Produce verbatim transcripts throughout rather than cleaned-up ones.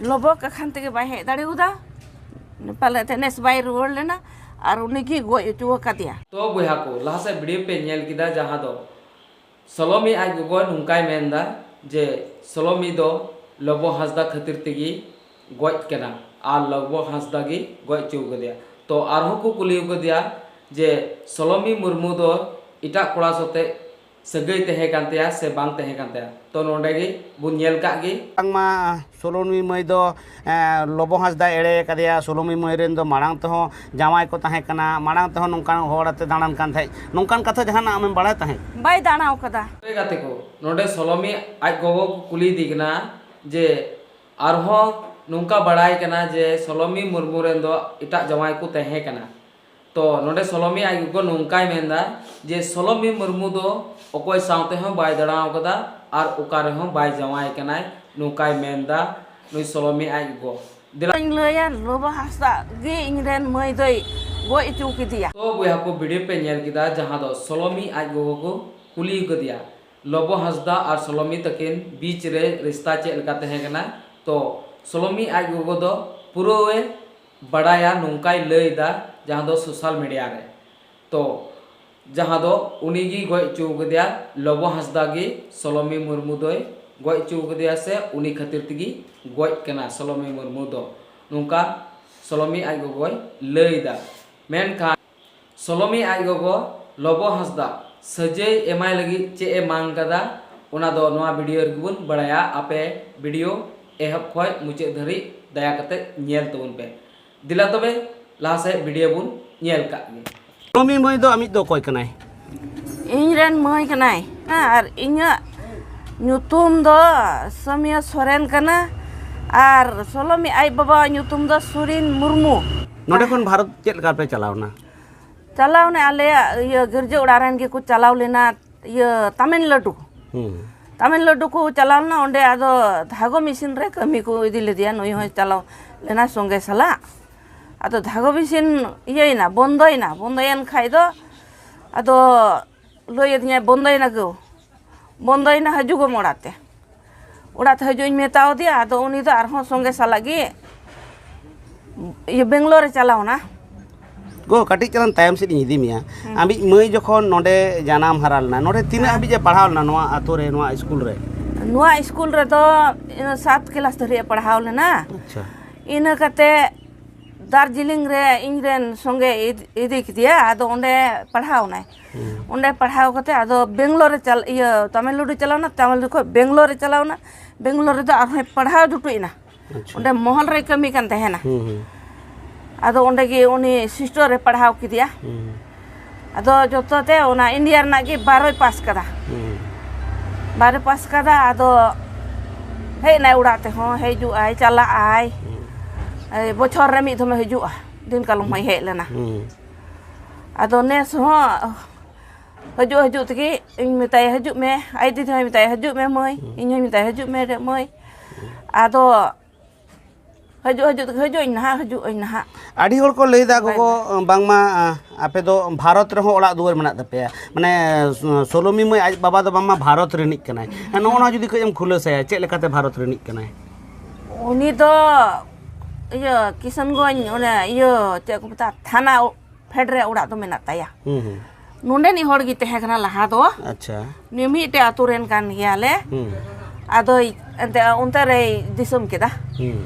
ᱞᱚᱵᱚ ᱠᱟᱠᱷᱟᱱ ᱛᱮᱜᱮ ᱵᱟᱭ ᱦᱮᱡ ᱫᱟᱲᱮᱭᱟᱫᱟ᱾ ᱯᱟᱞᱮ ᱛᱮ ᱱᱮᱥ ᱵᱟᱭ ᱨᱩᱣᱟᱹᱲ ᱞᱮᱱᱟ ᱟᱨ ᱩᱱᱤ ᱜᱮ ᱜᱚᱡ ᱦᱚᱪᱚ ᱟᱠᱟᱫᱮᱭᱟ᱾ ᱛᱚ ᱵᱚᱭᱦᱟ ᱠᱚ, ᱞᱟᱦᱟ ᱥᱮᱫ ᱵᱷᱤᱰᱤᱭᱳ ᱯᱮ ᱧᱮᱞ ᱠᱮᱫᱟ, ᱡᱟᱦᱟᱸ ᱫᱚ ᱥᱚᱞᱚᱢᱤ ᱟᱡ ᱜᱚᱜᱚ ᱱᱚᱝᱠᱟᱭ ᱢᱮᱱᱫᱟ ᱡᱮ ᱥᱚᱞᱚᱢᱤ ᱫᱚ ᱞᱚᱵᱚ ᱦᱟᱸᱥᱫᱟ ᱠᱷᱟᱹᱛᱤᱨ ᱛᱮᱜᱮ ᱜᱚᱡ ᱠᱟᱱᱟ ᱟᱨ ᱞᱚᱵᱚ ᱦᱟᱸᱥᱫᱟ ᱜᱮ ᱜᱚᱡ ᱦᱚᱪᱚ ᱠᱟᱫᱮᱭᱟ᱾ ᱛᱚ ᱟᱨᱦᱚᱸ ᱠᱚ ᱠᱩᱞᱤ ᱠᱟᱫᱮᱭᱟ ᱡᱮ ᱥᱚᱞᱚᱢᱤ ᱢᱩᱨᱢᱩ ᱫᱚ ᱮᱴᱟᱜ ᱠᱚᱲᱟ ᱥᱟᱛᱮ ᱥᱟᱹᱜᱟᱹᱭ ᱛᱟᱦᱮᱸ ᱠᱟᱱ ᱛᱟᱭᱟ ᱥᱮ ᱵᱟᱝ ᱛᱟᱦᱮᱸ ᱠᱟᱱ ᱛᱟᱭᱟ᱾ ᱛᱚ ᱱᱚᱰᱮ ᱜᱮ ᱵᱚᱱ ᱧᱮᱞ ᱠᱟᱜ ᱜᱮ᱾ ᱵᱟᱝᱢᱟ ᱥᱳᱞᱳᱢᱤ ᱢᱟᱹᱭ ᱫᱚ, ᱮᱸ, ᱞᱚᱵᱚ ᱦᱟᱸᱥᱫᱟ ᱮᱲᱮ ᱟᱠᱟᱫᱮᱭᱟ᱾ ᱥᱳᱞᱳᱢᱤ ᱢᱟᱹᱭ ᱨᱮᱱ ᱫᱚ ᱢᱟᱲᱟᱝ ᱛᱮᱦᱚᱸ ᱡᱟᱶᱟᱭ ᱠᱚ ᱛᱟᱦᱮᱸ ᱠᱟᱱᱟ, ᱢᱟᱲᱟᱝ ᱛᱮᱦᱚᱸ ᱱᱚᱝᱠᱟᱱ ᱦᱚᱲ ᱟᱛᱮ ᱫᱟᱬᱟᱱ ᱠᱟᱱ ᱛᱟᱦᱮᱸᱫ᱾ ᱱᱚᱝᱠᱟᱱ ᱠᱟᱛᱷᱟ ᱡᱟᱦᱟᱱᱟᱜ ᱟᱢᱮᱢ ᱵᱟᱲᱟᱭ ᱛᱟᱦᱮᱸᱫ? ᱵᱟᱭ ᱫᱟᱬᱟ ᱟᱠᱟᱫᱟ᱾ ᱦᱳᱭ ᱜᱟᱛᱮ ᱠᱚ, ᱱᱚᱰᱮ ᱥᱳᱞᱳᱢᱤ ᱟᱡ ᱜᱚᱜᱚ ᱠᱚ ᱠᱩᱞᱤᱭᱮᱫᱮ ᱠᱟᱱᱟ ᱡᱮ ᱟᱨᱦᱚᱸ ᱱᱚᱝᱠᱟ ᱵᱟᱲᱟᱭ ᱠᱟᱱᱟ ᱡᱮ ᱥᱳᱞᱳᱢᱤ ᱢᱩᱨᱢᱩ ᱨᱮᱱ ᱫᱚ ᱮᱴᱟᱜ ᱡᱟᱶᱟᱭ ᱠᱚ ᱛᱟᱦᱮᱸ ᱠᱟᱱᱟ᱾ ᱛᱚ ᱱᱚᱰᱮ ᱥᱚᱞᱚᱢᱤ ᱟᱡ ᱜᱚᱜᱚ ᱱᱚᱝᱠᱟᱭ ᱢᱮᱱᱫᱟ ᱡᱮ ᱥᱚᱞᱚᱢᱤ ᱢᱩᱨᱢᱩ ᱫᱚ ᱚᱠᱚᱭ ᱥᱟᱶ ᱛᱮᱦᱚᱸ ᱵᱟᱭ ᱫᱟᱬᱟ ᱟᱠᱟᱫᱟ ᱟᱨ ᱚᱠᱟ ᱨᱮᱦᱚᱸ ᱵᱟᱭ ᱡᱟᱶᱟᱭ ᱠᱟᱱᱟᱭ, ᱱᱚᱝᱠᱟᱭ ᱢᱮᱱᱫᱟ ᱱᱩᱭ ᱥᱚᱞᱚᱢᱤ ᱟᱡ ᱜᱚᱜᱚ᱾ ᱫᱮᱞᱟ᱾ ᱤᱧ ᱞᱟᱹᱭᱟ, ᱞᱚᱵᱚ ᱦᱟᱸᱥᱫᱟ ᱜᱮ ᱤᱧ ᱨᱮᱱ ᱢᱟᱹᱭ ᱫᱚᱭ ᱜᱚᱡ ᱦᱚᱪᱚ ᱠᱮᱫᱮᱭᱟ᱾ ᱛᱚ ᱵᱚᱭᱦᱟ ᱠᱚ, ᱵᱷᱤᱰᱤᱭᱳ ᱯᱮ ᱧᱮᱞ ᱠᱮᱫᱟ, ᱡᱟᱦᱟᱸ ᱫᱚ ᱥᱚᱞᱚᱢᱤ ᱟᱡ ᱜᱚᱜᱚ ᱠᱚ ᱠᱩᱞᱤ ᱠᱟᱫᱮᱭᱟ, ᱞᱚᱵᱚ ᱦᱟᱸᱥᱫᱟ ᱟᱨ ᱥᱚᱞᱚᱢᱤ ᱛᱟᱹᱠᱤᱱ ᱵᱤᱪ ᱨᱮ ᱨᱤᱥᱛᱟ ᱪᱮᱫ ᱞᱮᱠᱟ ᱛᱟᱦᱮᱸ ᱠᱟᱱᱟ᱾ ᱛᱚ ᱥᱚᱞᱚᱢᱤ ᱟᱡ ᱜᱚᱜᱚ ᱫᱚ ᱯᱩᱨᱟᱹᱣᱮ ᱵᱟᱰᱟᱭᱟ, ᱱᱚᱝᱠᱟᱭ ᱞᱟᱹᱭ ᱮᱫᱟ, ᱡᱟᱦᱟᱸ ᱫᱚ ᱥᱳᱥᱟᱞ ᱢᱤᱰᱤᱭᱟ ᱨᱮ᱾ ᱛᱚ ᱡᱟᱦᱟᱸ ᱫᱚ ᱩᱱᱤ ᱜᱮ ᱜᱚᱡ ᱦᱚᱪᱚ ᱠᱟᱫᱮᱭᱟ, ᱞᱚᱵᱚ ᱦᱟᱸᱥᱫᱟ ᱜᱮ ᱥᱚᱞᱚᱢᱤ ᱢᱩᱨᱢᱩ ᱫᱚᱭ ᱜᱚᱡ ᱦᱚᱪᱚ ᱠᱟᱫᱮᱭᱟ, ᱥᱮ ᱩᱱᱤ ᱠᱷᱟᱹᱛᱤᱨ ᱛᱮᱜᱮ ᱜᱚᱡ ᱠᱟᱱᱟ ᱥᱚᱞᱚᱢᱤ ᱢᱩᱨᱢᱩ ᱫᱚ, ᱱᱚᱝᱠᱟ ᱥᱚᱞᱚᱢᱤ ᱟᱡ ᱜᱚᱜᱚᱭ ᱞᱟᱹᱭ ᱮᱫᱟ᱾ ᱢᱮᱱᱠᱷᱟᱱ ᱥᱚᱞᱚᱢᱤ ᱟᱡ ᱜᱚᱜᱚ ᱞᱚᱵᱚ ᱦᱟᱸᱥᱫᱟ ᱥᱟᱹᱡᱟᱹᱭ ᱮᱢᱟᱭ ᱞᱟᱹᱜᱤᱫ ᱪᱮᱫ ᱮ ᱢᱟᱝ ᱠᱟᱫᱟ, ᱚᱱᱟ ᱫᱚ ᱱᱚᱣᱟ ᱵᱷᱤᱰᱤᱭᱳ ᱨᱮᱜᱮ ᱵᱚᱱ ᱵᱟᱲᱟᱭᱟ᱾ ᱟᱯᱮ ᱵᱷᱤᱰᱤᱭᱳ ᱮᱦᱚᱵ ᱠᱷᱚᱱ ᱢᱩᱪᱟᱹᱫ ᱫᱷᱟᱹᱨᱤᱡ ᱫᱟᱭᱟ ᱠᱟᱛᱮ ᱧᱮᱞ ᱛᱟᱵᱚᱱ ᱯᱮ᱾ ᱫᱮᱞᱟ ᱛᱚᱵᱮ ᱞᱟᱦᱟ ᱥᱮᱫ ᱵᱷᱤᱰᱤᱭᱳ ᱵᱚᱱ ᱧᱮᱞ ᱠᱟᱜ ᱜᱮ᱾ ᱥᱚᱞᱚᱢᱤ ᱢᱟᱹᱭ ᱫᱚ ᱟᱢᱤᱡ ᱫᱚ ᱚᱠᱚᱭ ᱠᱟᱱᱟᱭ? ᱤᱧ ᱨᱮᱱ ᱢᱟᱹᱭ ᱠᱟᱱᱟᱭ, ᱦᱮᱸ, ᱟᱨ ᱤᱧᱟᱹᱜ ᱧᱩᱛᱩᱢ ᱫᱚ ᱥᱟᱹᱢᱤᱭᱟᱹ ᱥᱚᱨᱮᱱ ᱠᱟᱱᱟ᱾ ᱟᱨ ᱥᱚᱞᱚᱢᱤ ᱟᱡ ᱵᱟᱵᱟᱣᱟᱜ ᱧᱩᱛᱩᱢ ᱫᱚ ᱥᱩᱨᱤᱱ ᱢᱩᱨᱢᱩ᱾ ᱱᱚᱰᱮ ᱠᱷᱚᱱ ᱵᱷᱟᱨᱚᱛ ᱪᱮᱫ ᱞᱮᱠᱟ ᱯᱮ ᱪᱟᱞᱟᱣ ᱮᱱᱟ? ᱪᱟᱞᱟᱣ ᱱᱟ ᱟᱞᱮᱭᱟᱜ ᱤᱭᱟᱹ ᱜᱤᱨᱡᱟᱹ ᱚᱲᱟᱜ ᱨᱮᱱ ᱜᱮᱠᱚ ᱪᱟᱞᱟᱣ ᱞᱮᱱᱟ, ᱤᱭᱟᱹ ᱛᱟᱢᱤᱞᱱᱟᱰᱩ᱾ ᱦᱩᱸ᱾ ᱛᱟᱢᱤᱞᱱᱟᱰᱩ ᱠᱚ ᱪᱟᱞᱟᱣ ᱞᱮᱱᱟ, ᱚᱸᱰᱮ ᱟᱫᱚ ᱫᱷᱟᱜᱚ ᱢᱤᱥᱤᱱ ᱨᱮ ᱠᱟᱹᱢᱤ ᱠᱚ ᱤᱫᱤ ᱞᱮᱫᱮᱭᱟ, ᱱᱩᱭ ᱦᱚᱸᱭ ᱪᱟᱞᱟᱣ ᱞᱮᱱᱟ ᱥᱚᱸᱜᱮ ᱥᱟᱞᱟᱜ᱾ ᱟᱫᱚ ᱫᱷᱟᱜᱚ ᱢᱤᱥᱤᱱ ᱤᱭᱟᱹᱭᱮᱱᱟ, ᱵᱚᱱᱫᱚᱭᱮᱱᱟ, ᱵᱚᱱᱫᱚᱭᱮᱱ ᱠᱷᱟᱡ ᱫᱚ ᱟᱫᱚ ᱞᱟᱹᱭ ᱟᱹᱫᱤᱧᱟᱭ, "ᱵᱚᱱᱫᱚᱭᱮᱱᱟ ᱜᱳ, ᱵᱚᱱᱫᱚᱭᱮᱱᱟ, ᱦᱤᱡᱩᱜᱚᱜ ᱢᱮ ᱚᱲᱟᱜ ᱛᱮ᱾" ᱚᱲᱟᱜ ᱛᱮ ᱦᱤᱡᱩᱜ ᱤᱧ ᱢᱮᱛᱟᱣ ᱫᱮᱭᱟ, ᱟᱫᱚ ᱩᱱᱤ ᱫᱚ ᱟᱨᱦᱚᱸ ᱥᱚᱸᱜᱮ ᱥᱟᱞᱟᱜ ᱜᱮ ᱤᱭᱟᱹ ᱵᱮᱝᱜᱟᱞᱳᱨ ᱨᱮ ᱪᱟᱞᱟᱣ ᱮᱱᱟ᱾ ᱜᱚ, ᱠᱟᱹᱴᱤᱡ ᱪᱟᱞᱟᱝ ᱛᱟᱭᱚᱢ ᱥᱮᱫ ᱤᱧ ᱤᱫᱤ ᱢᱮᱭᱟ᱾ ᱦᱮᱸ᱾ ᱟᱢᱤᱡ ᱢᱟᱹᱭ ᱡᱚᱠᱷᱚᱱ ᱱᱚᱰᱮ ᱡᱟᱱᱟᱢ ᱦᱟᱨᱟ ᱞᱮᱱᱟ, ᱱᱚᱰᱮ ᱛᱤᱱᱟᱹᱜ ᱦᱮᱸ᱾ ᱦᱟᱹᱵᱤᱡ ᱮ ᱯᱟᱲᱦᱟᱣ ᱞᱮᱱᱟ ᱱᱚᱣᱟ ᱟᱛᱳ ᱨᱮ, ᱱᱚᱣᱟ ᱥᱠᱩᱞ ᱨᱮ? ᱱᱚᱣᱟ ᱥᱠᱩᱞ ᱨᱮᱫᱚ ᱤᱱᱟᱹ ᱥᱟᱛ ᱠᱞᱟᱥ ᱫᱷᱟᱹᱨᱤᱡ ᱮ ᱯᱟᱲᱦᱟᱣ ᱞᱮᱱᱟ᱾ ᱟᱪᱪᱷᱟ᱾ ᱤᱱᱟᱹ ᱠᱟᱛᱮ ᱫᱟᱨᱡᱤᱞᱤᱝ ᱨᱮ ᱤᱧ ᱨᱮᱱ ᱥᱚᱸᱜᱮ ᱤᱫ-, ᱤᱫᱤ ᱠᱮᱫᱮᱭᱟ, ᱟᱫᱚ ᱚᱸᱰᱮ ᱯᱟᱲᱦᱟᱣ ᱮᱱᱟᱭ᱾ ᱦᱩᱸ᱾ ᱚᱸᱰᱮ ᱯᱟᱲᱦᱟᱣ ᱠᱟᱛᱮ ᱟᱫᱚ ᱵᱮᱝᱜᱟᱞᱳᱨ ᱨᱮ ᱪᱟᱞ-, ᱤᱭᱟᱹ, ᱛᱟᱢᱤᱞᱱᱟᱲᱩ ᱪᱟᱞᱟᱣ ᱮᱱᱟ, ᱛᱟᱢᱤᱞᱱᱟᱲᱩ ᱠᱷᱚᱱ ᱵᱮᱝᱜᱟᱞᱳᱨ ᱨᱮ ᱪᱟᱞᱟᱣ ᱮᱱᱟ᱾ ᱵᱮᱝᱜᱟᱞᱳᱨ ᱨᱮᱫᱚ ᱟᱨᱦᱚᱸᱭ ᱯᱟᱲᱦᱟᱣ ᱡᱩᱴᱩᱡ ᱮᱱᱟ᱾ ᱟᱪᱪᱷᱟ᱾ ᱚᱸᱰᱮ ᱢᱚᱦᱚᱞ ᱨᱮᱭ ᱠᱟᱹᱢᱤ ᱠᱟᱱ ᱛᱟᱦᱮᱱᱟ᱾ ᱦᱩᱸ, ᱦᱩᱸ᱾ ᱟᱫᱚ ᱚᱸᱰᱮ ᱜᱮ ᱩᱱᱤ ᱥᱤᱥᱴᱚᱨ ᱮ ᱯᱟᱲᱦᱟᱣ ᱠᱮᱫᱮᱭᱟ᱾ ᱦᱩᱸ᱾ ᱟᱫᱚ ᱡᱚᱛᱚ ᱛᱮ ᱚᱱᱟ ᱤᱱᱰᱤᱭᱟ ᱨᱮᱱᱟᱜ ᱜᱮ ᱵᱟᱨᱚᱭ ᱯᱟᱥ ᱠᱟᱫᱟ᱾ ᱦᱩᱸ᱾ ᱵᱟᱨᱚᱭ ᱯᱟᱥ ᱠᱟᱫᱟ, ᱟᱫᱚ ᱦᱮᱡ ᱮᱱᱟᱭ ᱚᱲᱟᱜ ᱛᱮᱦᱚᱸ, ᱦᱤᱡᱩᱜ ᱟᱭ, ᱪᱟᱞᱟᱜ ᱟᱭ᱾ ᱦᱩᱸ᱾ ᱮᱭ, ᱵᱚᱪᱷᱚᱨ ᱨᱮ ᱢᱤᱫ ᱫᱷᱚᱢᱮ ᱦᱤᱡᱩᱜᱼᱟ, ᱫᱤᱱ ᱠᱟᱞᱚᱢ ᱦᱚᱸᱭ ᱦᱮᱡ ᱞᱮᱱᱟ᱾ ᱦᱩᱸ᱾ ᱟᱫᱚ ᱱᱮᱥ ᱦᱚᱸ ᱦᱤᱡᱩᱜ, ᱦᱤᱡᱩᱜ ᱛᱮᱜᱮ ᱤᱧ ᱢᱮᱛᱟᱭᱟ, "ᱦᱤᱡᱩᱜ ᱢᱮ", ᱟᱡ ᱫᱤᱫᱤ ᱦᱚᱸᱭ ᱢᱮᱛᱟᱭᱟ, "ᱦᱤᱡᱩᱜ ᱢᱮ ᱢᱟᱹᱭ", ᱦᱩᱸ᱾ ᱤᱧ ᱦᱚᱸᱧ ᱢᱮᱛᱟᱭᱟ, "ᱦᱤᱡᱩᱜ ᱢᱮ ᱨᱮ ᱢᱟᱹᱭ", ᱟᱫᱚ ᱦᱤᱡᱩᱜ, ᱦᱤᱡᱩᱜ ᱛᱮᱜᱮ, "ᱦᱤᱡᱩᱜ ᱟᱹᱧ ᱱᱟᱦᱟᱜ, ᱦᱤᱡᱩᱜ ᱟᱹᱧ ᱱᱟᱦᱟᱜ", ᱟᱹᱰᱤ ᱦᱚᱲ ᱠᱚ ᱞᱟᱹᱭᱫᱟ ᱵᱟᱭ ᱜᱚᱜᱚ, ᱢᱮᱱ᱾ ᱵᱟᱝᱢᱟ, ᱟ, ᱟᱯᱮ ᱫᱚ ᱵᱷᱟᱨᱚᱛ ᱨᱮᱦᱚᱸ ᱚᱲᱟᱜ ᱫᱩᱣᱟᱹᱨ ᱢᱮᱱᱟᱜ ᱛᱟᱯᱮᱭᱟ, ᱢᱟᱱᱮ, ᱥᱳ-, ᱥᱳᱞᱳᱢᱤ ᱢᱟᱹᱭ ᱟᱡ ᱵᱟᱵᱟ ᱫᱚ ᱵᱟᱝᱢᱟ ᱵᱷᱟᱨᱚᱛ ᱨᱤᱱᱤᱡ ᱠᱟᱱᱟᱭ᱾ ᱱᱚᱜᱼᱚ ᱱᱚᱣᱟ ᱡᱩᱫᱤ ᱠᱟᱹᱡ ᱮᱢ ᱠᱷᱩᱞᱟᱹᱥᱟᱭᱟ, ᱪᱮᱫ ᱞᱮᱠᱟᱛᱮ ᱵᱷᱟᱨᱚᱛ ᱨᱤᱱᱤᱡ ᱠᱟᱱᱟᱭ? ᱩᱱᱤ ᱫᱚ ᱤᱭᱟᱹ ᱠᱤᱥᱟᱱᱜᱚᱸᱡᱽ, ᱚᱱᱮ ᱤᱭᱟᱹ ᱪᱮᱫ ᱠᱚ ᱢᱮᱛᱟᱜᱼᱟ, ᱛᱷᱟᱱᱟ ᱯᱷᱮᱰ ᱨᱮ ᱚᱲᱟᱜ ᱫᱚ ᱢᱮᱱᱟᱜ ᱛᱟᱭᱟ᱾ ᱦᱩᱸ, ᱦᱩᱸ᱾ ᱱᱚᱰᱮᱱᱤᱡ ᱦᱚᱲ ᱜᱮ ᱛᱟᱦᱮᱸ ᱠᱟᱱᱟ ᱞᱟᱦᱟ ᱫᱚ᱾ ᱟᱪᱪᱷᱟ᱾ ᱱᱩᱭ ᱢᱤᱫᱴᱮᱡ ᱟᱛᱳ ᱨᱮᱱ ᱠᱟᱱ ᱜᱮᱭᱟᱞᱮ᱾ ᱦᱩᱸ᱾ ᱟᱫᱚᱭ ᱮᱱᱛᱮ ᱚᱱᱛᱮ ᱨᱮᱭ ᱫᱤᱥᱚᱢ ᱠᱮᱫᱟ᱾ ᱦᱩᱸ᱾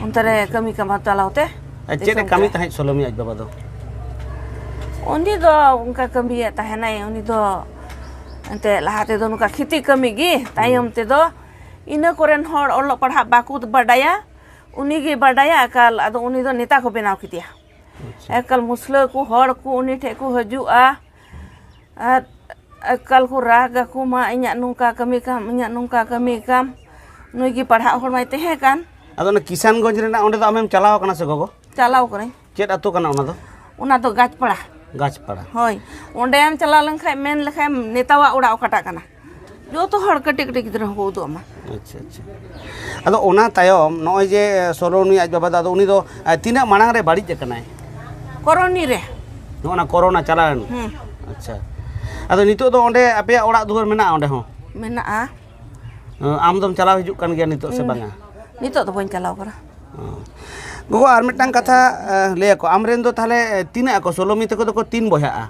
ᱚᱱᱛᱮ ᱨᱮ ᱠᱟᱹᱢᱤ ᱠᱟᱢᱟᱣ ᱪᱟᱞᱟᱣ ᱛᱮ ᱟᱨ ᱪᱮᱫ ᱮ ᱫᱤᱥᱚᱢ ᱠᱟᱹᱢᱤ ᱠᱮᱫᱟ᱾ ᱛᱟᱦᱮᱸᱫ ᱥᱳᱞᱳᱢᱤ ᱟᱡ ᱵᱟᱵᱟ ᱫᱚ? ᱩᱱᱤ ᱫᱚ ᱚᱱᱠᱟ ᱠᱟᱹᱢᱤᱭᱮᱫ ᱛᱟᱦᱮᱱᱟᱭ᱾ ᱩᱱᱤ ᱫᱚ ᱮᱱᱛᱮ ᱞᱟᱦᱟ ᱛᱮᱫᱚ ᱱᱚᱝᱠᱟ ᱠᱷᱮᱛᱤ ᱠᱟᱹᱢᱤ ᱜᱮ, ᱛᱟᱭᱚᱢ ᱦᱩᱸ᱾ ᱛᱮᱫᱚ ᱤᱱᱟᱹ ᱠᱚᱨᱮᱱ ᱦᱚᱲ ᱚᱞᱚᱜ ᱯᱟᱲᱦᱟᱜ ᱵᱟᱠᱚ ᱵᱟᱰᱟᱭᱟ, ᱩᱱᱤ ᱜᱮ ᱵᱟᱰᱟᱭᱟ ᱮᱠᱟᱞ᱾ ᱟᱫᱚ ᱩᱱᱤ ᱫᱚ ᱱᱮᱛᱟ ᱠᱚ ᱵᱮᱱᱟᱣ ᱠᱮᱫᱮᱭᱟ᱾ ᱟᱪᱪᱷᱟ᱾ ᱮᱠᱟᱞ ᱢᱩᱥᱞᱟᱹ ᱠᱚ, ᱦᱚᱲ ᱠᱚ ᱩᱱᱤ ᱴᱷᱮᱡ ᱠᱚ ᱦᱤᱡᱩᱜᱼᱟ ᱟᱨ ᱮᱠᱟᱞ ᱠᱚ ᱨᱟᱜᱽ ᱟᱠᱚ, "ᱢᱟ, ᱤᱧᱟᱹᱜ ᱱᱚᱝᱠᱟ ᱠᱟᱹᱢᱤ ᱠᱟᱢ, ᱤᱧᱟᱹᱜ ᱱᱚᱝᱠᱟ ᱠᱟᱹᱢᱤ ᱠᱟᱢ", ᱱᱩᱭ ᱜᱮ ᱯᱟᱲᱦᱟᱜ ᱦᱚᱲ ᱢᱟᱭ ᱛᱟᱦᱮᱸ ᱠᱟᱱ᱾ ᱟᱫᱚ ᱚᱱᱟ ᱠᱤᱥᱟᱱᱜᱚᱸᱡᱽ ᱨᱮᱱᱟᱜ ᱚᱸᱰᱮ ᱫᱚ ᱟᱢᱮᱢ ᱪᱟᱞᱟᱣ ᱟᱠᱟᱱᱟ ᱥᱮ ᱜᱚᱜᱚ? ᱪᱟᱞᱟᱣ ᱠᱟᱹᱱᱟᱹᱧ᱾ ᱪᱮᱫ ᱟᱹᱛᱩ ᱠᱟᱱᱟ ᱚᱱᱟ ᱫᱚ? ᱚᱱᱟ ᱫᱚ ᱜᱟᱪᱯᱟᱲᱟ᱾ ᱜᱟᱪᱯᱟᱲᱟ᱾ ᱦᱳᱭ, ᱚᱸᱰᱮᱢ ᱪᱟᱞᱟᱣ ᱞᱮᱱᱠᱷᱟᱡ ᱢᱮᱱ ᱞᱮᱠᱷᱟᱡ ᱱᱮᱛᱟᱣᱟᱜ ᱚᱲᱟᱜ ᱚᱠᱟᱴᱟᱜ ᱠᱟᱱᱟ, ᱡᱚᱛᱚ ᱦᱚᱲ ᱠᱟᱹᱴᱤᱡ ᱠᱟᱹᱴᱤᱡ ᱜᱤᱫᱽᱨᱟᱹ ᱦᱚᱸᱠᱚ ᱩᱫᱩᱜ ᱟᱢᱟ᱾ ᱟᱪᱪᱷᱟ, ᱟᱪᱪᱷᱟ᱾ ᱟᱫᱚ ᱚᱱᱟ ᱛᱟᱭᱚᱢ ᱱᱚᱜᱼᱚᱭ ᱡᱮ ᱥᱳᱞᱳᱢᱤ ᱟᱡ ᱵᱟᱵᱟ ᱫᱚ, ᱟᱫᱚ ᱩᱱᱤ ᱫᱚ, ᱮ, ᱛᱤᱱᱟᱹᱜ ᱢᱟᱲᱟᱝ ᱨᱮ ᱵᱟᱹᱲᱤᱡ ᱟᱠᱟᱱᱟᱭ? ᱠᱚᱨᱚᱱᱤ ᱨᱮ᱾ ᱱᱚᱜᱼᱚ ᱱᱟ ᱠᱚᱨᱳᱱᱟ ᱪᱟᱞᱟᱣᱮᱱ? ᱦᱩᱸ᱾ ᱟᱪᱪᱷᱟ᱾ ᱟᱫᱚ ᱱᱤᱛᱚᱜ ᱫᱚ ᱚᱸᱰᱮ ᱟᱯᱮᱭᱟᱜ ᱚᱲᱟᱜ ᱫᱩᱣᱟᱹᱨ ᱢᱮᱱᱟᱜᱼᱟ ᱚᱸᱰᱮ ᱦᱚᱸ? ᱢᱮᱱᱟᱜᱼᱟ᱾ ᱟᱢ ᱫᱚᱢ ᱪᱟᱞᱟᱣ ᱦᱤᱡᱩᱜ ᱠᱟᱱ ᱜᱮᱭᱟ ᱱᱤᱛᱚᱜ ᱥᱮ ᱵᱟᱝᱟ? ᱱᱤᱛᱚᱜ ᱫᱚ ᱵᱟᱹᱧ ᱪᱟᱞᱟᱣ ᱠᱟᱱᱟ᱾ ᱜᱚᱜᱚ, ᱟᱨ ᱢᱤᱫᱴᱟᱝ ᱠᱟᱛᱷᱟ ᱞᱟᱹᱭ ᱟᱠᱚ, ᱟᱢᱨᱮᱱ ᱫᱚ ᱛᱟᱦᱚᱞᱮ ᱛᱤᱱᱟᱹᱜ ᱟᱠᱚ? ᱥᱳᱞᱳᱢᱤ ᱛᱟᱠᱚ ᱫᱚᱠᱚ ᱛᱤᱱ ᱵᱚᱭᱦᱟᱜᱼᱟ?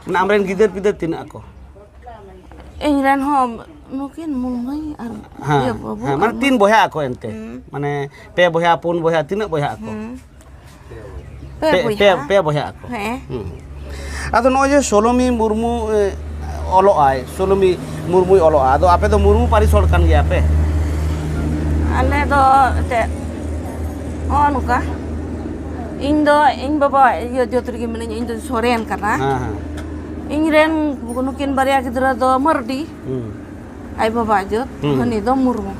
ᱢᱟᱱᱮ ᱟᱢᱨᱮᱱ ᱜᱤᱫᱟᱹᱨ ᱯᱤᱫᱟᱹᱨ ᱛᱤᱱᱟᱹᱜ ᱟᱠᱚ? ᱤᱧ ᱨᱮᱱ ᱦᱚᱸ ᱱᱩᱠᱤᱱ ᱢᱩᱞᱢᱟᱹᱭ ᱟᱨ ᱦᱮᱸ, ᱤᱭᱟᱹ ᱵᱟᱹᱵᱩ ᱦᱮᱸ, ᱟᱨ ᱢᱟᱱᱮ ᱢᱟᱹᱭ᱾ ᱛᱤᱱ ᱵᱚᱭᱦᱟ ᱟᱠᱚ ᱮᱱᱛᱮ? ᱦᱩᱸ᱾ ᱢᱟᱱᱮ ᱯᱮ ᱵᱚᱭᱦᱟ, ᱯᱩᱱ ᱵᱚᱭᱦᱟ, ᱛᱤᱱᱟᱹᱜ ᱵᱚᱭᱦᱟ ᱟᱠᱚ? ᱦᱩᱸ᱾ ᱯᱮ ᱯᱮ, ᱵᱚᱭᱦᱟ᱾ ᱯᱮ, ᱯᱮ ᱵᱚᱭᱦᱟ ᱟᱠᱚ? ᱦᱮᱸ᱾ ᱦᱩᱸ᱾ ᱟᱫᱚ ᱱᱚᱜᱼᱚᱭ ᱡᱮ ᱥᱳᱞᱳᱢᱤ ᱢᱩᱨᱢᱩ, ᱮ, ᱚᱞᱚᱜ ᱟᱭ, ᱥᱳᱞᱳᱢᱤ ᱢᱩᱨᱢᱩᱭ ᱚᱞᱚᱜᱼᱟ, ᱟᱫᱚ ᱟᱯᱮ ᱫᱚ ᱢᱩᱨᱢᱩ ᱯᱟᱹᱨᱤᱥ ᱦᱚᱲ ᱠᱟᱱ ᱜᱮᱭᱟ ᱯᱮ? ᱟᱞᱮ ᱫᱚ ᱮᱱᱛᱮᱫ ᱱᱚᱜᱼᱚ ᱱᱚᱝᱠᱟ, ᱤᱧ ᱫᱚ ᱤᱧ ᱵᱟᱵᱟ ᱤᱭᱟᱹ ᱡᱟᱹᱛ ᱨᱮᱜᱮ ᱢᱤᱱᱟᱹᱧᱟ, ᱤᱧ ᱫᱚ ᱥᱚᱨᱮᱱ ᱠᱟᱱᱟ᱾ ᱦᱮᱸ, ᱦᱮᱸ᱾ ᱤᱧ ᱨᱮᱱ ᱱᱩᱠᱤᱱ ᱵᱟᱨᱭᱟ ᱜᱤᱫᱽᱨᱟᱹ ᱫᱚ ᱢᱟᱹᱨᱰᱤ, ᱦᱩᱸ᱾ ᱟᱡ ᱵᱟᱵᱟ ᱡᱟᱹᱛ, ᱦᱩᱸ᱾ ᱦᱟᱹᱱᱤ ᱫᱚ ᱢᱩᱨᱢᱩ᱾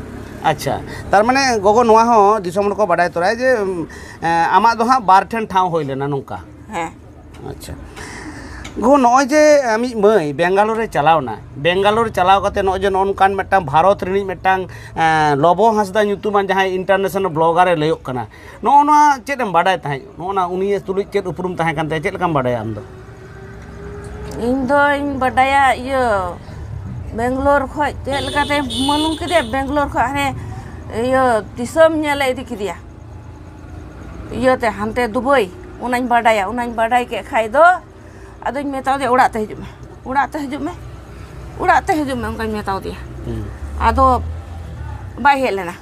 ᱟᱪᱪᱷᱟ, ᱛᱟᱨ ᱢᱟᱱᱮ ᱜᱚᱜᱚ, ᱱᱚᱣᱟ ᱦᱚᱸ ᱫᱤᱥᱚᱢ ᱦᱚᱲ ᱠᱚ ᱵᱟᱰᱟᱭ ᱛᱚᱨᱟᱭᱟ ᱡᱮ, ᱩᱢ, ᱮᱸ, ᱟᱢᱟᱜ ᱫᱚ ᱦᱟᱸᱜ ᱵᱟᱨ ᱴᱷᱮᱱ ᱴᱷᱟᱶ ᱦᱩᱭ ᱞᱮᱱᱟ ᱱᱚᱝᱠᱟ? ᱦᱮᱸ᱾ ᱟᱪᱪᱷᱟ᱾ ᱜᱚ, ᱱᱚᱜᱼᱚᱭ ᱡᱮ ᱟᱢᱤᱡ ᱢᱟᱹᱭ ᱵᱮᱝᱜᱟᱞᱳᱨ ᱨᱮ ᱪᱟᱞᱟᱣ ᱮᱱᱟ, ᱵᱮᱝᱜᱟᱞᱳᱨ ᱪᱟᱞᱟᱣ ᱠᱟᱛᱮ ᱱᱚᱜᱼᱚᱭ ᱡᱮ ᱱᱚᱜᱼᱚ ᱱᱚᱝᱠᱟᱱ ᱢᱤᱫᱴᱟᱝ ᱵᱷᱟᱨᱚᱛ ᱨᱤᱱᱤᱡ ᱢᱤᱫᱴᱟᱝ, ᱮᱸ, ᱞᱚᱵᱚ ᱦᱟᱸᱥᱫᱟ ᱧᱩᱛᱩᱢᱟᱱ ᱡᱟᱦᱟᱸᱭ international blogger ᱮ ᱞᱟᱹᱭᱚᱜ ᱠᱟᱱᱟ, ᱱᱚᱜᱼᱚ ᱱᱚᱣᱟ ᱪᱮᱫ ᱮᱢ ᱵᱟᱰᱟᱭ ᱛᱟᱦᱮᱸᱫ? ᱱᱚᱜᱼᱚ ᱱᱟ ᱩᱱᱤ ᱛᱩᱞᱩᱡ ᱪᱮᱫ ᱩᱯᱨᱩᱢ ᱛᱟᱦᱮᱸ ᱠᱟᱱ ᱛᱟᱭᱟ? ᱪᱮᱫ ᱞᱮᱠᱟᱢ ᱵᱟᱰᱟᱭᱟ ᱟᱢ ᱫᱚ? ᱤᱧ ᱫᱚᱧ ᱵᱟᱰᱟᱭᱟ ᱤᱭᱟᱹ ᱵᱮᱝᱜᱟᱞᱳᱨ ᱠᱷᱚᱡ ᱪᱮᱫ ᱞᱮᱠᱟᱛᱮ ᱢᱟᱹᱞᱩᱢ ᱠᱮᱫᱮᱭᱟ, ᱵᱮᱝᱜᱟᱞᱳᱨ ᱠᱷᱚᱡ ᱦᱟᱱᱮ ᱤᱭᱟᱹ ᱫᱤᱥᱚᱢ ᱧᱮᱞᱮ ᱤᱫᱤ ᱠᱮᱫᱮᱭᱟ᱾ ᱤᱭᱟᱹᱛᱮ ᱦᱟᱱᱛᱮ ᱫᱩᱵᱟᱭ, ᱚᱱᱟᱧ ᱵᱟᱰᱟᱭᱟ᱾ ᱚᱱᱟᱧ ᱵᱟᱰᱟᱭ ᱠᱮᱫ ᱠᱷᱟᱡ ᱫᱚ ᱟᱫᱚᱧ ᱢᱮᱛᱟ ᱫᱮᱭᱟ, "ᱚᱲᱟᱜ ᱛᱮ ᱦᱤᱡᱩᱜ ᱢᱮ, ᱚᱲᱟᱜ ᱛᱮ ᱦᱤᱡᱩᱜ ᱢᱮ, ᱚᱲᱟᱜ ᱛᱮ ᱦᱤᱡᱩᱜ ᱢᱮ", ᱚᱱᱠᱟᱧ ᱢᱮᱛᱟ ᱫᱮᱭᱟ᱾ ᱦᱩᱸ᱾ ᱟᱫᱚ ᱵᱟᱭ ᱦᱮᱡ ᱞᱮᱱᱟ᱾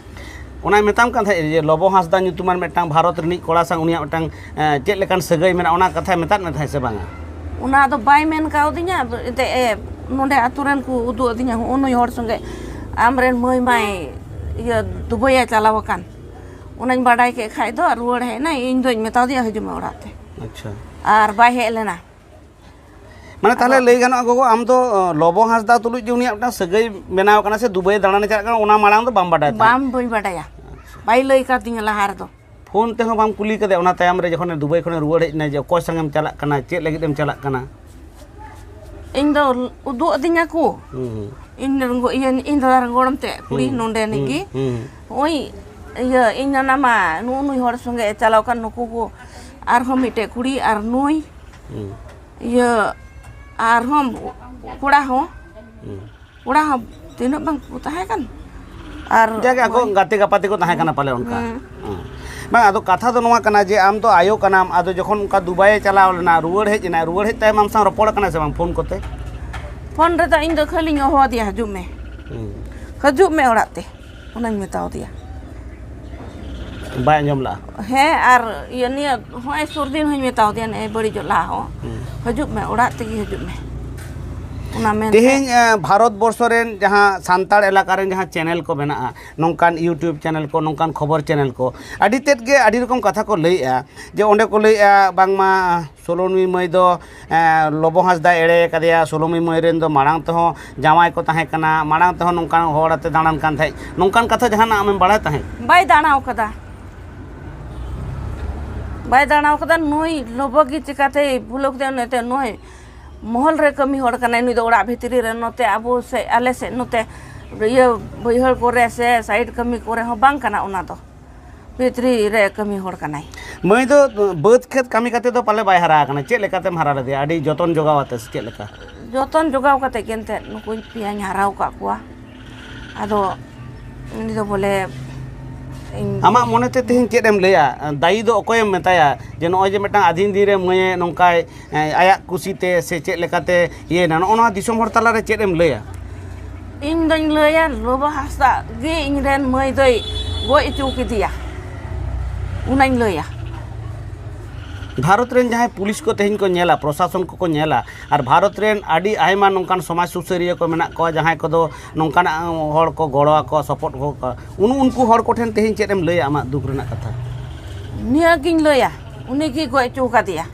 ᱚᱱᱟᱭ ᱢᱮᱛᱟᱢ ᱠᱟᱱ ᱛᱟᱦᱮᱸᱫ ᱡᱮ ᱞᱚᱵᱚ ᱦᱟᱸᱥᱫᱟ ᱧᱩᱛᱩᱢᱟᱱ ᱢᱤᱫᱴᱟᱝ ᱵᱷᱟᱨᱚᱛ ᱨᱤᱱᱤᱡ ᱠᱚᱲᱟ ᱥᱟᱶ ᱩᱱᱤᱭᱟᱜ ᱢᱤᱫᱴᱟᱝ, ᱮᱸ, ᱪᱮᱫ ᱞᱮᱠᱟᱱ ᱥᱟᱹᱜᱟᱹᱭ ᱢᱮᱱᱟᱜᱼᱟ, ᱚᱱᱟ ᱠᱟᱛᱷᱟᱭ ᱢᱮᱛᱟᱫ ᱢᱮ ᱛᱟᱦᱮᱸᱫ ᱥᱮ ᱵᱟᱝᱟ? ᱚᱱᱟ ᱫᱚ ᱵᱟᱭ ᱢᱮᱱ ᱠᱟᱣᱫᱤᱧᱟ, ᱮᱱᱛᱮᱫ, ᱮ, ᱱᱚᱰᱮ ᱟᱛᱳ ᱨᱮᱱ ᱠᱚ ᱩᱫᱩᱜ ᱟᱹᱫᱤᱧᱟ, "ᱦᱚᱸᱜᱼᱚ ᱱᱩᱭ ᱦᱚᱲ ᱥᱚᱸᱜᱮ ᱟᱢᱨᱮᱱ ᱢᱟᱹᱭ ᱢᱟᱭ ᱤᱭᱟᱹ ᱫᱩᱵᱟᱭ ᱮ ᱪᱟᱞᱟᱣ ᱟᱠᱟᱱ", ᱚᱱᱟᱧ ᱵᱟᱰᱟᱭ ᱠᱮᱫ ᱠᱷᱟᱡ ᱫᱚ ᱨᱩᱣᱟᱹᱲ ᱦᱮᱡ ᱮᱱᱟᱭ, ᱤᱧ ᱫᱚᱧ ᱢᱮᱛᱟ ᱫᱮᱭᱟ, "ᱦᱤᱡᱩᱜ ᱢᱮ ᱚᱲᱟᱜ ᱛᱮ", ᱟᱪᱪᱷᱟ᱾ ᱟᱨ ᱵᱟᱭ ᱦᱮᱡ ᱞᱮᱱᱟ᱾ ᱢᱟᱱᱮ ᱛᱟᱦᱚᱞᱮ ᱟᱫᱚ ᱞᱟᱹᱭ ᱜᱟᱱᱚᱜᱼᱟ ᱜᱚᱜᱚ, ᱟᱢ ᱫᱚ, ᱚ, ᱞᱚᱵᱚ ᱦᱟᱸᱥᱫᱟ ᱛᱩᱞᱩᱡ ᱡᱮ ᱩᱱᱤᱭᱟᱜ ᱢᱤᱫᱴᱟᱝ ᱥᱟᱹᱜᱟᱹᱭ ᱵᱮᱱᱟᱣ ᱠᱟᱱᱟ ᱥᱮ ᱫᱩᱵᱟᱭ ᱫᱟᱬᱟᱱᱮ ᱪᱟᱞᱟᱜ ᱠᱟᱱᱟ, ᱚᱱᱟ ᱢᱟᱲᱟᱝ ᱫᱚ ᱵᱟᱢ ᱵᱟᱰᱟᱭ ᱛᱟᱦᱮᱸᱫ? ᱵᱟᱝ, ᱵᱟᱹᱧ ᱵᱟᱰᱟᱭᱟ᱾ ᱟᱪᱪᱷᱟ᱾ ᱵᱟᱭ ᱞᱟᱹᱭ ᱠᱟᱣᱫᱤᱧᱟ ᱞᱟᱦᱟ ᱨᱮᱫᱚ᱾ ᱯᱷᱳᱱ ᱛᱮᱦᱚᱸ ᱵᱟᱢ ᱠᱩᱞᱤ ᱠᱟᱫᱮᱭᱟ ᱚᱱᱟ ᱛᱟᱭᱚᱢ ᱨᱮ, ᱡᱚᱠᱷᱚᱱᱮ ᱫᱩᱵᱟᱭ ᱠᱷᱚᱱᱮ ᱨᱩᱣᱟᱹᱲ ᱦᱮᱡ ᱮᱱᱟ, ᱡᱮ ᱚᱠᱚᱭ ᱥᱟᱝ ᱮᱢ ᱪᱟᱞᱟᱜ ᱠᱟᱱᱟ, ᱪᱮᱫ ᱞᱟᱹᱜᱤᱫ ᱮᱢ ᱪᱟᱞᱟᱜ ᱠᱟᱱᱟ? ᱤᱧ ᱫᱚ ᱩᱫᱩᱜ ᱟᱹᱫᱤᱧᱟ ᱠᱚ᱾ ᱦᱩᱸ, ᱦᱩᱸ᱾ ᱤᱧ ᱨᱮᱱ ᱜᱚ-, ᱤᱭᱟᱹ, ᱤᱧ ᱫᱟᱫᱟ ᱨᱮᱱ ᱜᱚᱲᱚᱢ ᱛᱮ ᱠᱩᱲᱤ ᱦᱩᱸ, ᱱᱚᱰᱮ ᱦᱩᱸ, ᱱᱤᱡ ᱜᱮ᱾ ᱦᱩᱸ᱾ ᱱᱚᱜᱼᱚᱭ ᱤᱭᱟᱹ, ᱤᱧ ᱱᱟᱱᱟ ᱢᱟ ᱱᱩᱜᱼᱩ ᱱᱩᱭ ᱦᱚᱲ ᱥᱚᱸᱜᱮ ᱮ ᱪᱟᱞᱟᱣ ᱠᱟᱱ, ᱱᱩᱠᱩ ᱠᱚ ᱟᱨᱦᱚᱸ ᱢᱤᱫᱴᱮᱡ ᱠᱩᱲᱤ ᱟᱨ ᱱᱩᱭ᱾ ᱦᱩᱸ᱾ ᱤᱭᱟᱹ, ᱟᱨᱦᱚᱸ ᱠᱚᱲᱟ ᱦᱚᱸ᱾ ᱦᱩᱸ᱾ ᱠᱚᱲᱟ ᱦᱚᱸ ᱛᱤᱱᱟᱹᱜ ᱵᱟᱝ ᱠᱚ ᱛᱟᱦᱮᱸ ᱠᱟᱱ᱾ ᱟᱨ ᱡᱟᱜᱮ ᱟᱠᱚ ᱜᱟᱛᱮ ᱜᱟᱯᱟᱛᱮ ᱠᱚ ᱛᱟᱦᱮᱸ ᱠᱟᱱᱟ ᱯᱟᱞᱮ ᱚᱱᱠᱟ᱾ ᱦᱮᱸ᱾ ᱦᱮᱸ᱾ ᱵᱟᱝ, ᱟᱫᱚ ᱠᱟᱛᱷᱟ ᱫᱚ ᱱᱚᱣᱟ ᱠᱟᱱᱟ ᱡᱮ ᱟᱢ ᱫᱚ ᱟᱭᱳ ᱠᱟᱱᱟᱢ, ᱟᱫᱚ ᱡᱚᱠᱷᱚᱱ ᱚᱱᱠᱟ ᱫᱩᱵᱟᱭᱮ ᱪᱟᱞᱟᱣ ᱞᱮᱱᱟ, ᱨᱩᱣᱟᱹᱲ ᱦᱮᱡ ᱮᱱᱟᱭ, ᱨᱩᱣᱟᱹᱲ ᱦᱮᱡ ᱛᱟᱭᱚᱢ ᱟᱢ ᱥᱟᱶ ᱨᱚᱯᱚᱲ ᱠᱟᱱᱟᱭ ᱥᱮ ᱵᱟᱝ ᱯᱷᱳᱱ ᱠᱚᱛᱮ? ᱯᱷᱳᱱ ᱨᱮᱫᱚ ᱤᱧ ᱫᱚ ᱠᱷᱟᱹᱞᱤᱧ ᱦᱚᱦᱚ ᱟᱫᱮᱭᱟ, "ᱦᱤᱡᱩᱜ ᱢᱮ, ᱦᱮᱸ᱾ ᱦᱤᱡᱩᱜ ᱢᱮ ᱚᱲᱟᱜ ᱛᱮ", ᱚᱱᱟᱧ ᱢᱮᱛᱟᱣ ᱫᱮᱭᱟ᱾ ᱵᱟᱭ ᱟᱸᱡᱚᱢ ᱞᱟᱜᱼᱟ᱾ ᱦᱮᱸ, ᱟᱨ ᱤᱭᱟᱹ ᱱᱤᱭᱟᱹ ᱦᱚᱸᱜᱼᱚᱭ ᱥᱩᱨ ᱫᱤᱱ ᱦᱚᱸᱧ ᱢᱮᱛᱟᱣ ᱫᱮᱭᱟ, ᱱᱮᱜᱼᱮ ᱵᱟᱹᱲᱤᱡᱚᱜ ᱞᱟᱦᱟ ᱦᱚᱸ, ᱦᱮᱸ᱾ "ᱦᱤᱡᱩᱜ ᱢᱮ, ᱚᱲᱟᱜ ᱛᱮᱜᱮ ᱦᱤᱡᱩᱜ ᱢᱮ", ᱚᱱᱟ ᱢᱮᱱᱛᱮ᱾ ᱛᱮᱦᱮᱧ, ᱮ, ᱵᱷᱟᱨᱚᱛ ᱵᱚᱨᱥᱚ ᱨᱮᱱ ᱡᱟᱦᱟᱸ ᱥᱟᱱᱛᱟᱲ ᱮᱞᱟᱠᱟ ᱨᱮᱱ ᱡᱟᱦᱟᱸ ᱪᱮᱱᱮᱞ ᱠᱚ ᱢᱮᱱᱟᱜᱼᱟ, ᱱᱚᱝᱠᱟᱱ YouTube ᱪᱮᱱᱮᱞ ᱠᱚ, ᱱᱚᱝᱠᱟᱱ ᱠᱷᱚᱵᱚᱨ ᱪᱮᱱᱮᱞ ᱠᱚ, ᱟᱹᱰᱤ ᱛᱮᱫ ᱜᱮ ᱟᱹᱰᱤ ᱨᱚᱠᱚᱢ ᱠᱟᱛᱷᱟ ᱠᱚ ᱞᱟᱹᱭᱮᱜᱼᱟ ᱡᱮ ᱚᱸᱰᱮ ᱠᱚ ᱞᱟᱹᱭᱮᱜᱼᱟ ᱵᱟᱝᱢᱟ ᱥᱳᱞᱳᱱᱤ ᱢᱟᱹᱭ ᱫᱚ, ᱮ, ᱞᱚᱵᱚ ᱦᱟᱸᱥᱫᱟ ᱮᱲᱮ ᱟᱠᱟᱫᱮᱭᱟ, ᱥᱳᱞᱳᱱᱤ ᱢᱟᱹᱭ ᱨᱮᱱ ᱫᱚ ᱢᱟᱲᱟᱝ ᱛᱮᱦᱚᱸ ᱡᱟᱶᱟᱭ ᱠᱚ ᱛᱟᱦᱮᱸ ᱠᱟᱱᱟ, ᱢᱟᱲᱟᱝ ᱛᱮᱦᱚᱸ ᱱᱚᱝᱠᱟᱱ ᱦᱚᱲ ᱟᱛᱮ ᱫᱟᱬᱟᱱ ᱠᱟᱱ ᱛᱟᱦᱮᱸᱫ, ᱱᱚᱝᱠᱟᱱ ᱠᱟᱛᱷᱟ ᱡᱟᱦᱟᱱᱟᱜ ᱟᱢᱮᱢ ᱵᱟᱲᱟᱭ ᱛᱟᱦᱮᱸᱫ? ᱵᱟᱭ ᱫᱟᱬᱟ ᱟᱠᱟᱫᱟ, ᱵᱟᱭ ᱫᱟᱬᱟ ᱟᱠᱟᱫᱟ᱾ ᱱᱩᱭ ᱞᱚᱵᱚ ᱜᱮ ᱪᱤᱠᱟᱛᱮᱭ ᱵᱷᱩᱞᱟᱹᱣ ᱠᱮᱫᱟ? ᱱᱩᱭ ᱛᱮ, ᱱᱩᱭ ᱢᱚᱦᱚᱞ ᱨᱮ ᱠᱟᱹᱢᱤ ᱦᱚᱲ ᱠᱟᱱᱟᱭ, ᱱᱩᱭ ᱫᱚ ᱚᱲᱟᱜ ᱵᱷᱤᱛᱨᱤ ᱨᱮ, ᱱᱚᱛᱮ ᱟᱵᱚ ᱥᱮᱫ, ᱟᱞᱮ ᱥᱮᱫ ᱱᱚᱛᱮ ᱤᱭᱟᱹ ᱵᱟᱹᱭᱦᱟᱹᱲ ᱠᱚᱨᱮ ᱥᱮ ᱥᱟᱭᱤᱰ ᱠᱟᱹᱢᱤ ᱠᱚᱨᱮ ᱦᱚᱸ ᱵᱟᱝ ᱠᱟᱱᱟ ᱚᱱᱟ ᱫᱚ᱾ ᱵᱷᱤᱛᱨᱤ ᱨᱮ ᱠᱟᱹᱢᱤ ᱦᱚᱲ ᱠᱟᱱᱟᱭ᱾ ᱢᱟᱹᱭ ᱫᱚ ᱵᱟᱹᱫᱽ ᱠᱷᱮᱛ ᱠᱟᱹᱢᱤ ᱠᱟᱛᱮ ᱫᱚ ᱯᱟᱞᱮ ᱵᱟᱭ ᱦᱟᱨᱟ ᱟᱠᱟᱱᱟ᱾ ᱪᱮᱫ ᱞᱮᱠᱟᱛᱮᱢ ᱦᱟᱨᱟ ᱞᱮᱫᱮᱭᱟ? ᱟᱹᱰᱤ ᱡᱚᱛᱚᱱ ᱡᱚᱜᱟᱣ ᱟᱛᱮ ᱥᱮ ᱪᱮᱫ ᱞᱮᱠᱟ? ᱡᱚᱛᱚᱱ ᱡᱚᱜᱟᱣ ᱠᱟᱛᱮ ᱜᱮ ᱮᱱᱛᱮᱫ ᱱᱩᱠᱩᱧ ᱯᱮᱭᱟᱧ ᱦᱟᱨᱟ ᱟᱠᱟᱫ ᱠᱚᱣᱟ᱾ ᱟᱫᱚ ᱩᱱᱤ ᱫᱚ ᱵᱚᱞᱮ ᱤᱧ ᱟᱢᱟᱜ ᱢᱚᱱᱮᱛᱮ ᱛᱮᱦᱮᱧ ᱪᱮᱫ ᱮᱢ ᱞᱟᱹᱭᱟ? ᱫᱟᱭᱤ ᱫᱚ ᱚᱠᱚᱭᱮᱢ ᱢᱮᱛᱟᱭᱟ ᱡᱮ ᱱᱚᱜᱼᱚᱭ ᱡᱮ ᱢᱤᱫᱴᱟᱝ ᱟᱹᱫᱷᱤᱱ ᱫᱤᱱ ᱨᱮ ᱢᱟᱹᱭᱮ ᱱᱚᱝᱠᱟᱭ, ᱮᱸ, ᱟᱭᱟᱜ ᱠᱩᱥᱤᱛᱮ ᱥᱮ ᱪᱮᱫ ᱞᱮᱠᱟᱛᱮ ᱤᱭᱟᱹᱭᱮᱱᱟ? ᱱᱚᱜᱼᱚ ᱱᱚᱣᱟ ᱫᱤᱥᱚᱢ ᱦᱚᱲ ᱛᱟᱞᱟᱨᱮ ᱪᱮᱫ ᱮᱢ ᱞᱟᱹᱭᱟ? ᱤᱧ ᱫᱚᱧ ᱞᱟᱹᱭᱟ, ᱞᱚᱵᱚ ᱦᱟᱸᱥᱫᱟ ᱜᱮ ᱤᱧ ᱨᱮᱱ ᱢᱟᱹᱭ ᱫᱚᱭ ᱜᱚᱡ ᱦᱚᱪᱚ ᱠᱮᱫᱮᱭᱟ, ᱚᱱᱟᱧ ᱞᱟᱹᱭᱟ᱾ ᱵᱷᱟᱨᱚᱛ ᱨᱮᱱ ᱡᱟᱦᱟᱸᱭ ᱯᱩᱞᱤᱥ ᱠᱚ ᱛᱮᱦᱮᱧ ᱠᱚ ᱧᱮᱞᱟ, ᱯᱨᱚᱥᱟᱥᱚᱱ ᱠᱚᱠᱚ ᱧᱮᱞᱟ, ᱟᱨ ᱵᱷᱟᱨᱚᱛ ᱨᱮᱱ ᱟᱹᱰᱤ ᱟᱭᱢᱟ ᱱᱚᱝᱠᱟᱱ ᱥᱚᱢᱟᱡᱽ ᱥᱩᱥᱟᱹᱨᱤᱭᱟᱹ ᱠᱚ ᱢᱮᱱᱟᱜ ᱠᱚᱣᱟ, ᱡᱟᱦᱟᱸᱭ ᱠᱚᱫᱚ ᱱᱚᱝᱠᱟᱱᱟᱜ ᱦᱚᱲ ᱠᱚ ᱜᱚᱲᱚ ᱟᱠᱚᱣᱟ, ᱥᱟᱯᱳᱨᱴ ᱠᱚ, ᱩᱱ-, ᱩᱱᱠᱩ ᱦᱚᱲ ᱠᱚᱴᱷᱮᱱ ᱛᱮᱦᱮᱧ ᱪᱮᱫ ᱮᱢ ᱞᱟᱹᱭᱟ ᱟᱢᱟᱜ ᱫᱩᱠ ᱨᱮᱱᱟᱜ ᱠᱟᱛᱷᱟ? ᱱᱤᱭᱟᱹᱜᱤᱧ ᱞᱟᱹᱭᱟ, ᱩᱱᱤᱜᱮ ᱜᱚᱡ ᱦᱚᱪᱚ ᱠᱟᱫᱮᱭᱟ᱾